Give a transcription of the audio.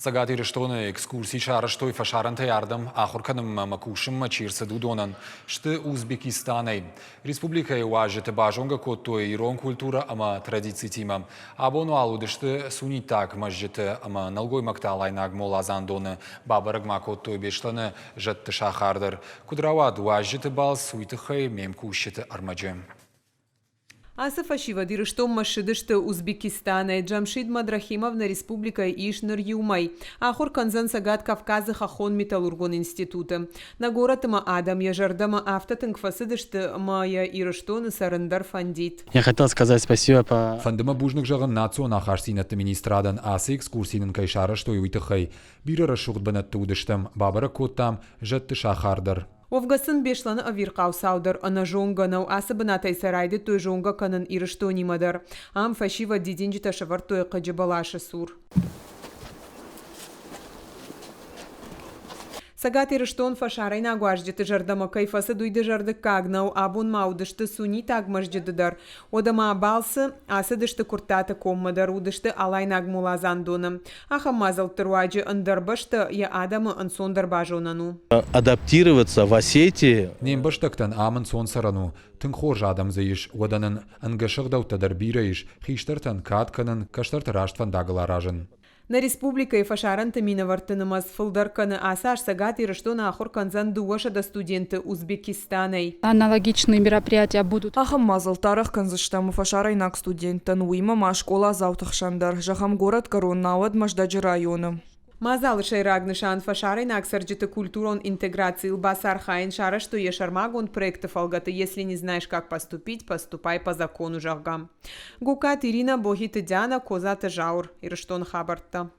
Цӕгат Ирыстоны экскурси сарӕзтой фӕсарӕнтӕй ардӕм ахуыр кӕнынмӕ ӕмӕ кусынмӕ чи рцыд, уыдонӕн. Сты Узбекистанӕй. Республикӕйы уазджыты базонгӕ кодтой ирон культурӕ ӕмӕ традицитимӕ. Абон уал уыдысты суннитаг мӕзджыты ӕмӕ нӕлгоймӕгты алайнаг моладзандоны. Бабӕрӕг ма кодтой Беслӕны зӕдты сахар дӕр. Куыд рауад уазджыты балц, уый тыххӕй ме мкусджыты ӕрмӕджы. Ацы фӕсивӕд Ирыстонмӕ ссыдысты Узбекистанӕй. Джамшид Мадрахимов нӕ республикӕйы ис ныр иу мӕй. Ахуыр кӕндзӕн Цӕгат Кавказы хӕххон-металлургон институты. Нӕ горӕты ма адӕм йӕ зӕрдӕмӕ афтӕ тынг фӕцыдысты, ӕмӕ йӕ Ирыстоны цӕрын дӕр фӕндид. Я хотел сказать спасибо по... Фӕнды мӕ бузныг зӕгъын национ ахастдзинӕдты министрадӕн, ацы экскурси нын кӕй сарӕзтой, уый тыххӕй. Бирӕ рӕсугъд бынӕтты уыдыстӕм, бабӕрӕг кодтам зӕдты сахар дӕр. Уӕвгӕ сын Беслӕны ӕвирхъау цау дӕр ӕнӕзонгӕ нӕу, ацы бынатӕй сӕ райдыдтой зонгӕ кӕнын Ирыстонимӕ дӕр. Ам фӕсивӕд дидинджытӕ сӕвӕрдтой хъыджы бӕласы цур. Цӕгат Ирыстон фӕсарӕйнаг уазджыты зӕрдӕмӕ кӕй фӕцыд, уый дызӕрдыггаг нӕу. Абон ма уыдысты суннитаг мӕзджыты дӕр. Уӕдӕ ма балцы ацыдысты Куырттаты коммӕ дӕр, уыдысты Алайнаг моладзандоны. Ахӕм мадзӕлтты руаджы ӕндӕр бӕстӕ йӕ адӕмы ӕнцондӕр базонӕн у. Адаптироваться в Осетии. Не мбӕстӕгтӕн ам ӕнцон цӕрӕн у. Тынг хорз адӕм дзы ис, уӕдӕ нын ӕнгӕс ӕгъдӕуттӕ дӕр бирӕ ис, хистӕртӕн кад кӕнын, кӕстӕрты раст фӕндагыл аразын. Нӕ республикӕйы фӕсарӕнты минӕвӕртты нымӕц фылдӕр кӕны. Ацы аз Цӕгат Ирыстоны ахуыр кӕндзӕн 200 студенты Узбекистанӕй. Аналогичные мероприятия будут. Ахӕм мадзӕлттӕ арӕх кӕндзыстӕм фӕсарӕйнаг студенттӕн, уыимӕ ма скъоладзауты хсӕн дӕр, зӕгъӕм, горӕтгӕрон, науӕд Мӕздӕджы районы. Мадзалы сӕйраг нысан фӕсарӕйнаг цӕрджыты культурон интеграцийыл бацархайын сарӕзтой йӕ сӕрмагонд проекты фӕлгӕты «Если не знаешь, как поступить, поступай по закону», зӕгъгӕ. Гуккаты Иринӕ, Богиты Дианӕ, Козаты Зауыр. Ирыстоны хабӕрттӕ.